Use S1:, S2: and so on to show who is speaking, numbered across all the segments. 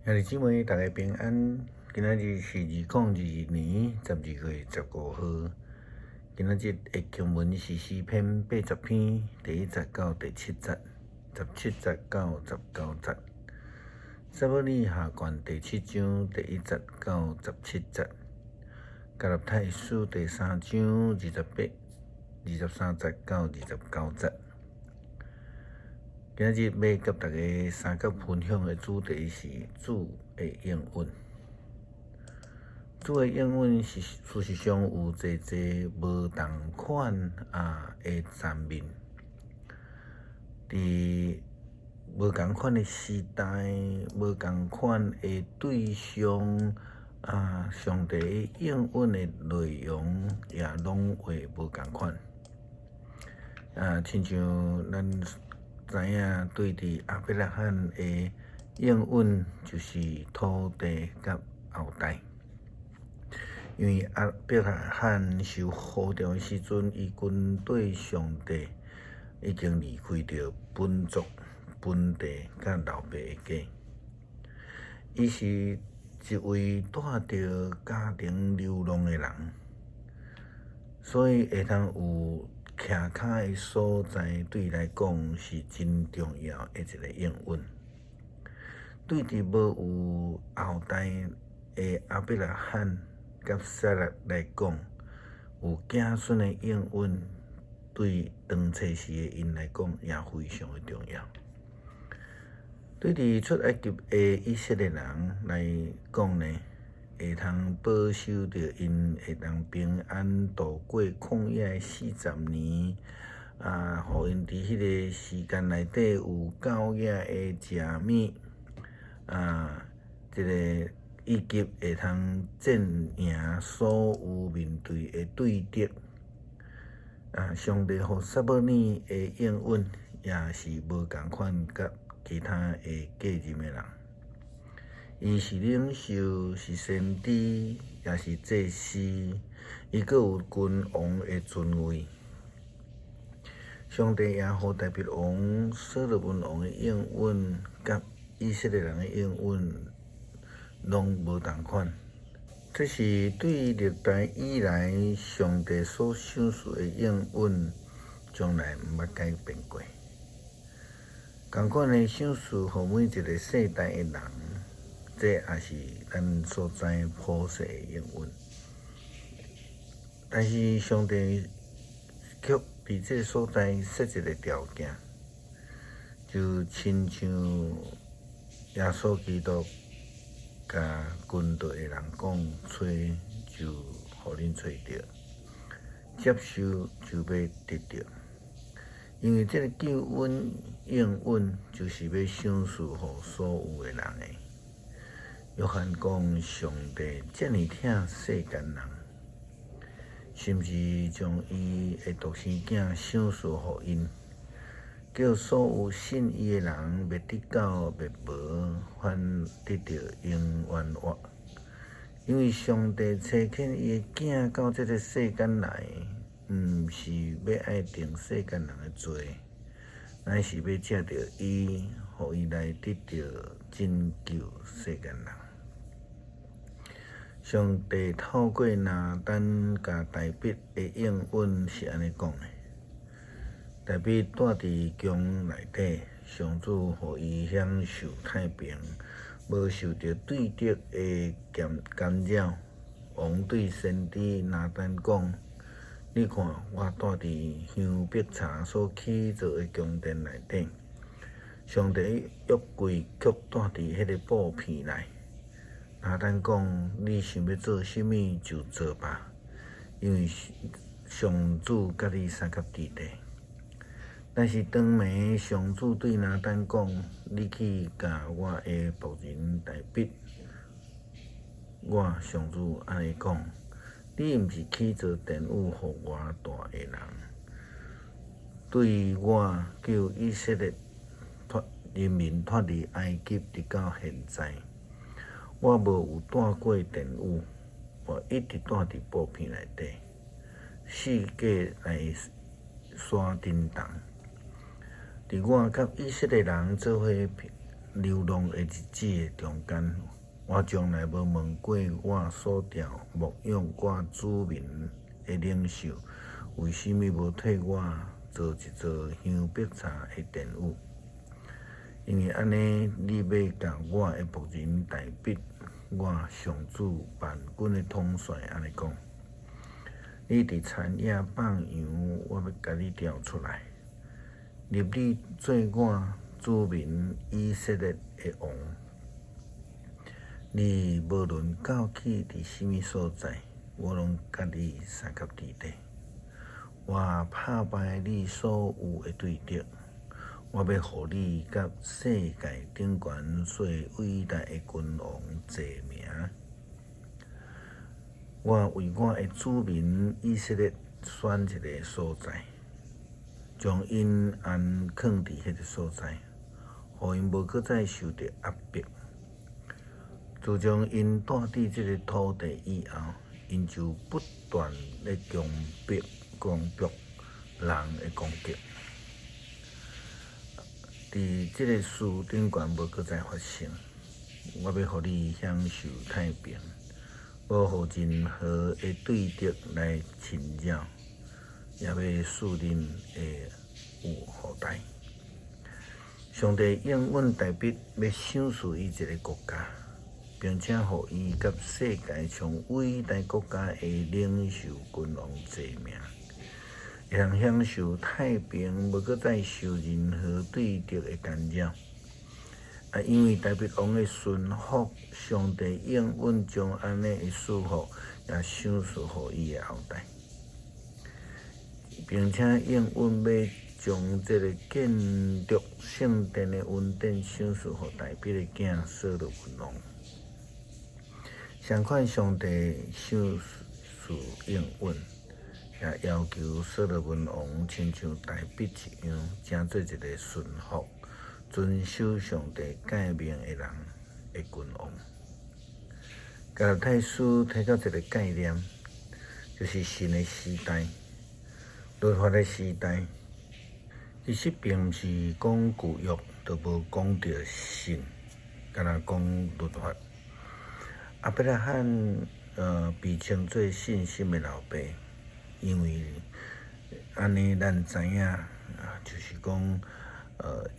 S1: 兄弟姊妹，大家平安。今仔日是2022年12月15號。今仔日的經文是詩篇80篇第1節到第7節，17節到19節。撒母耳下卷第7章第1節到17節。加拉太書第3章28、23節到29節。今仔日欲佮大家相佮分享的主題是主的應允。主的應允是事實上有濟濟無仝款啊的層面。佇無仝款的時代，無仝款的對象啊，上帝的應允的內容也攏會無仝款。啊，親像咱知影對佇亞伯拉罕的應允就是土地佮後代，因為亞伯拉罕受呼召的時陣，伊跟綴上帝已經離開著本族、本地佮老爸的家，伊是一位帶著家庭流浪的人，所以會通有徛跤的所在，對伊來講是真重要的一個應允。對佇無有後代的亞伯拉罕佮撒拉來講，有子孫的應允，對當初時的𪜶來講也非常的重要。對佇出埃及的以色列人來講呢，會通保守著𪜶會當平安度過曠野的40年，啊，予𪜶佇彼个時間內底有夠額的食物，啊，這个以及會通戰贏所有面對的對敵，啊，上帝予撒母耳的應允也是無仝款佮其他的繼任的人。伊是領袖，是先知，也是祭司，伊閣有君王的尊位。上帝也予大衛王、所羅門王的應允，佮以色列人的應允攏無仝款。這是對歷代以來上帝所賞賜的應允，從來毋捌改變過。仝款的賞賜予每一个世代的人。這也是咱所知普世的應允，但是上帝卻佇這个所在設一个條件，就親像耶穌基督共軍隊的人講：揣就予恁揣著，接受就欲得著。因為這个救恩應允就是欲賞賜予所有的人的。約翰講：上帝遮爾疼世間人，甚至將伊的獨生囝賞賜予𪜶，叫所有信伊的人袂得到滅亡，反得著永遠活。因為上帝差遣伊的囝到這个世間來，毋是欲愛定世間人的罪，乃是欲藉著伊，予伊來得著拯救世間人。上帝透過拿單共大衛的應允是按呢講的：大衛住佇宮內底，上主予伊享受太平，無受著對敵的干擾。王對先知拿單講：你看，我住佇香柏柴所起造的宮殿內底，上帝約櫃卻住佇彼个布棚內。拿單講：你想欲做啥物就做吧，因為上主佮你相佮佇咧。但是當暝，上主對拿單講：你去共我的僕人大衛，我上主按呢講：你毋是起造殿宇予我住的人，對我救以色列脫人民脫離埃及，直到現在。我無有住過殿宇，我一直住佇布棚內底，四界來山震動。佇我佮以色列人做伙流浪的日子的中間，我從來無問過我所召牧養我子民的領袖，為啥物無替我造一座香柏茶的殿宇？因為按呢，你欲共我的僕人大衛，我上主萬軍的統帥按呢講：你佇田野放羊，我欲共你調出來，立你做我子民以色列的王。你無論到去佇啥物所在，我攏佮你相佮佇咧。我拍敗你所有的對敵，我欲予你佮世界頂懸最偉大的君王齊名。我為我的子民以色列選一个所在，將𪜶安囥佇彼个所在，予𪜶無閣再受著壓迫。自從𪜶住佇這个土地以後，𪜶就不斷咧強迫、強迫人的攻擊。佇這个事頂懸無閣再發生，我欲予你享受太平，無予任何的對敵來侵擾，也欲賜恁會有後代。上帝應允大衛欲賞賜伊一个國家，並且予伊佮世界上偉大國家的領袖君王齊名，會通享受太平，無閣再受任何對敵的干擾。啊，因為大衛王的順服，上帝應允將按呢的祝福也賞賜予伊的後代，並且應允欲將這个建築聖殿的恩典賞賜予大衛的囝所羅門王。相款上帝賞賜應允，也要求所羅門王親像大衛一樣，成做一个順服、遵守上帝誡命的人的君王。加拉太書提到一个概念，就是神的時代、律法的時代。其實並毋是講舊約就無講著信，敢若講律法。亞伯拉罕被稱做信心的老爸，因為按呢咱知影，就是講，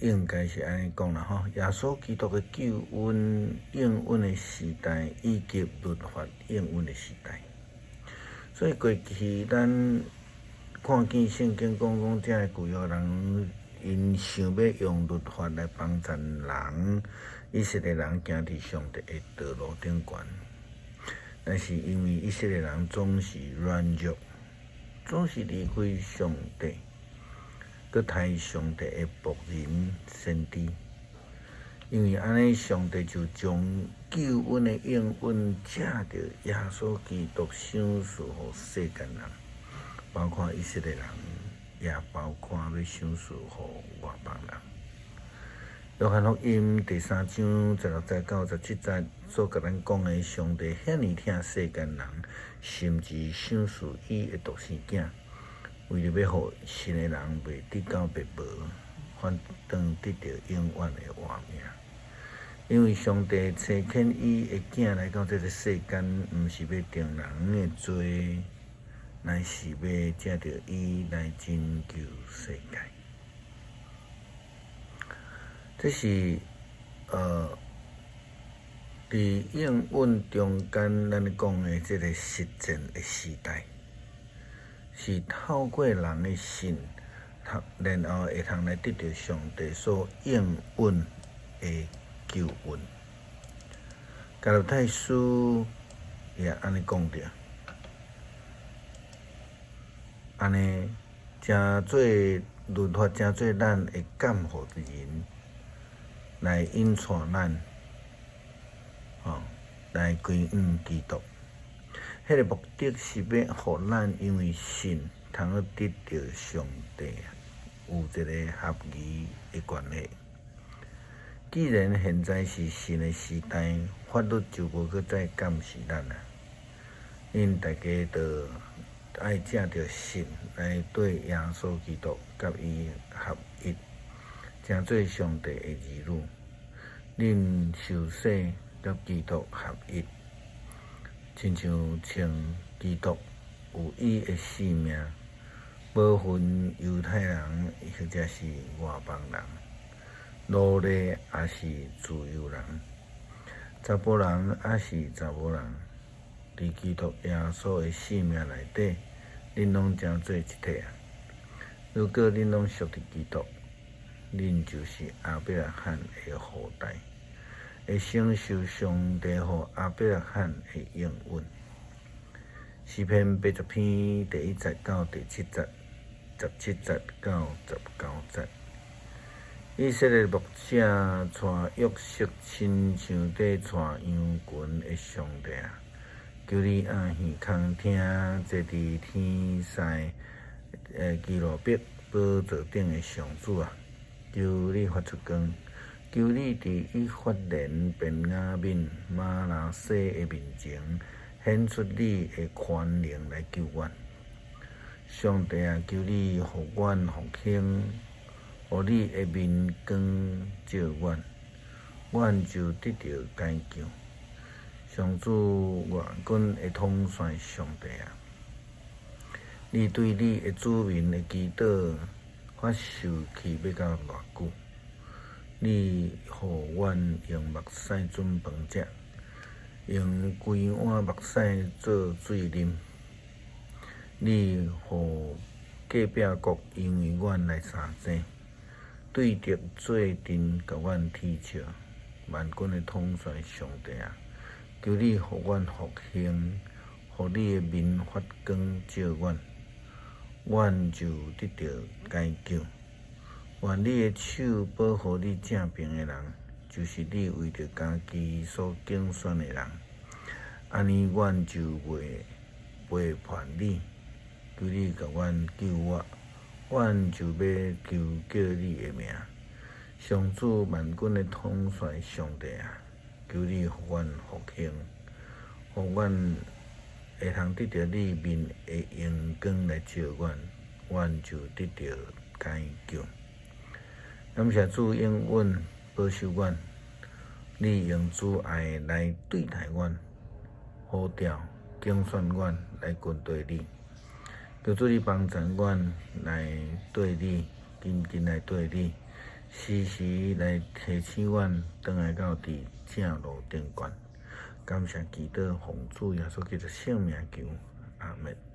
S1: 應該是按呢講啦吼。耶穌基督的救恩應允的時代，以及律法應允的時代。所以過去咱看見聖經講講，這个舊約人𪜶想欲用律法來幫贊人，以色列人行佇上帝的道路頂懸，但是因為以色列人總是軟弱，總是離開上帝，閣刣上帝的僕人先知，因為按呢，上帝就將救恩的應允藉著耶穌基督賞賜予世間人，包括以色列人，也包括欲賞賜予外邦人。約翰福音第三章十六節到十七節所共咱講的，上帝遐爾疼世間人，甚至賞賜伊的獨生囝，為著欲予信的人袂得到滅亡，反轉得著永遠的活命。因為上帝差遣伊的囝來到這个世間，毋是欲定人的罪，乃是欲藉著伊來拯救世界。這是佇應允中間，咱講的這个實踐的時代，是透過人的信，然後會通來得著上帝所應允的救恩。加拉太書也按呢講著，按呢成做律法，成做咱的監護的人，來引帶咱，吼，來歸向基督。彼个目的是欲予咱因為信，通好得著上帝有一个合宜的關係。既然現在是信的時代，法律就無閣再監視咱啊。恁大家都愛藉著信來對耶穌基督佮伊合一，成做上帝的兒女。恁受洗佮基督合一，親像穿基督有伊的性命，無分猶太人或者是外邦人，奴隸抑是自由人，查埔人抑是查某人，佇基督耶穌的性命內底，恁攏成做一體啊！如果恁攏屬佇基督，恁就是亞伯拉罕的後代，會承受上帝予亞伯拉罕的應允。詩篇80篇第1節到第七節，17節到19節。以色列牧者帶約瑟親像佇帶羊群的上帝啊，求你掩耳空聽，坐佇天使的基路伯寶座頂的上主啊，求你發出光，求你佇以法蓮、便雅憫、瑪拿西的面前，顯出你的權能來救阮。上帝啊，求你予阮復興，予你的面光照阮，阮就得著解救。上主萬軍的統帥上帝啊，你對你的子民的祈禱發受氣欲到偌久？你予阮用目屎準飯食，用規碗目屎做水啉。你予隔壁國因為阮來相爭，對敵做陣共阮恥笑。萬軍的統帥上帝啊，求你予阮復興，予你的面發光照阮，阮就得著解救。願你的手保護你正爿的人，就是你為著家己所揀選的人。按呢，阮就袂背叛你。求你共阮救活，阮就欲求告你的名。上主萬軍的統帥上帝啊，求你予阮復興，予阮會通得著你面的榮光來照阮，阮就得著解救。感謝主應允保守阮，你用慈愛來對待阮，呼召揀選阮來跟隨你。求主你幫助阮來綴你，緊緊來綴你，時時來提醒阮，轉來到佇正路頂懸。感謝祈禱，奉主耶穌基督聖名求，阿門。